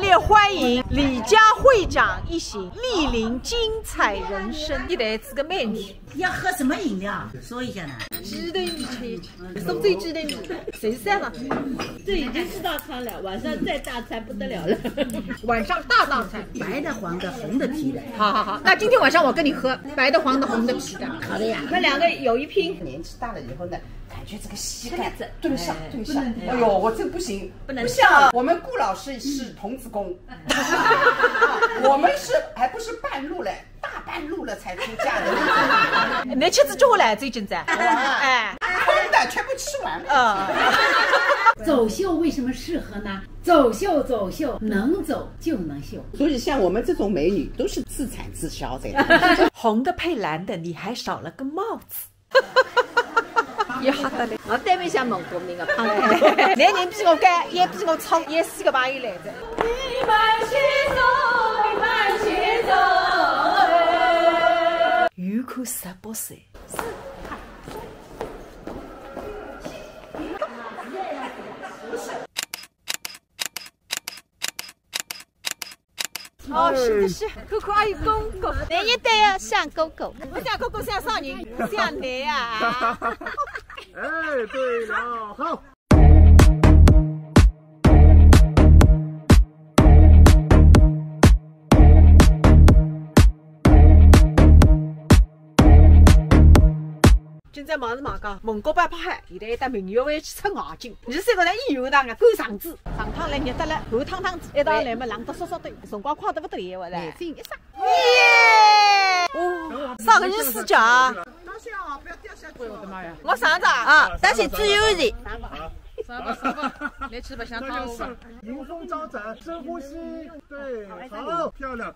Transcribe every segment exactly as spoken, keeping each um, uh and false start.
也欢迎李佳会长一行莅临精彩人生。一台子个美女。要喝什么饮料？说一下呢。鸡头米吃一吃，苏州鸡头米，谁是三了？这已经是大餐了，晚上再大餐不得了了。晚上大大餐。白的、黄的、红的、提的。好好好，那今天晚上我跟你喝白的、黄的、红的、提的。好的呀。那两个有一拼。年纪大了以后呢，感觉这个膝盖蹲下蹲下，哎呦，我真不行，不能不像我们顾老师是童子功，我们是还不是半路嘞，大半路了才出嫁的。你吃仔交关了，最近在？哎，空的全部吃完了。嗯。走秀为什么适合呢？走秀，走秀，能走就能秀。所以像我们这种美女都是自产自销的。红的配蓝的，你还少了个帽子。也好得嘞。我对面向蒙古人个胖子。男人比我高，也比我粗，也是个朋友来的。有可能十八岁。 哦，是的，是，看看阿有公公，男人都要像公公，不像公公像啥人，像你啊。哎，对了，好。今朝忙是忙讲，蒙古包拍好，现在一搭明月会去出外景。你是个人，一有那个够上子，上趟来热得了，后趟趟子，一道来嘛，冷得缩缩的，辰光快得不得了，我来。眼睛一眨。耶！哦，啥个意思讲？当心啊，不要掉下去。哎呦，我的妈呀！我上着啊，但是只有一。上吧，上吧，来吃吧，香汤吧。迎风招展，深呼吸，对，好，漂亮。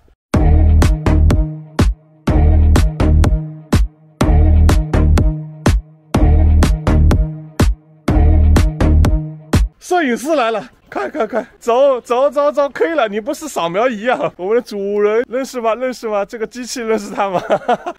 摄影师来了，看看看，走走走走，可以了。你不是扫描仪啊？我们的主人认识吗？认识吗？这个机器认识他吗？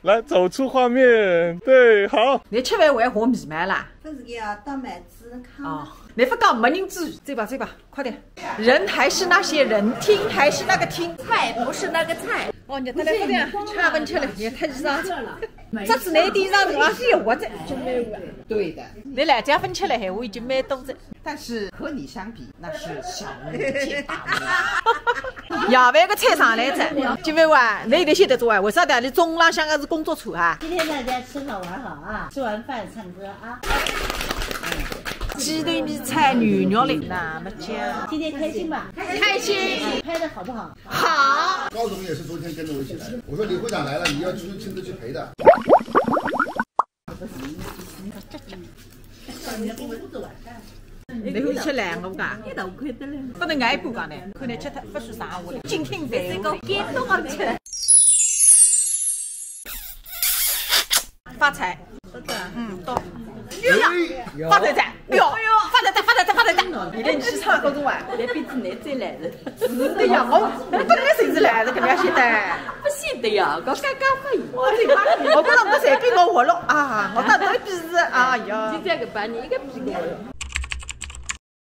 来，走出画面。对，好。你吃饭还画眉毛啦？不是呀，当妹子看。哦，你不讲没人注意，走吧走吧，快点。人还是那些人，厅还是那个厅，菜不是那个菜。哦，你再来快点，吃饭吃了，也太热了。这是哪地上的啊？是我这就没有啊。对的。你来家分吃了，还我已经买多了。 但是和你相比，那是小巫见大巫。夜饭个菜上来着，今晚哇，侬一定晓得做啊？为啥的？侬中浪向个是工作餐啊？今天大家吃好玩好啊，吃完饭唱歌啊。鸡头米菜牛肉嘞，那么讲。今天开心吧？开心。拍的好不好？好。高总也是昨天跟着我一起来的，我说李会长来了，你要亲亲自去陪的。 侬会吃烂个勿噶？一头亏得了。不能挨补讲呢，可能吃脱不是啥话了。今天饭这个干冻啊吃。发财。嗯，到。哎呦，发财财，哎呦，发财财，发财财，发财财。现在你去唱歌中啊？来比子你最来了。 是的呀，我我本来就是来的，搿样晓得。不晓得呀，我刚刚发现。我的妈，我觉着我随便我活络啊，我到底比是，哎呀。现在搿把你一个比一个活络。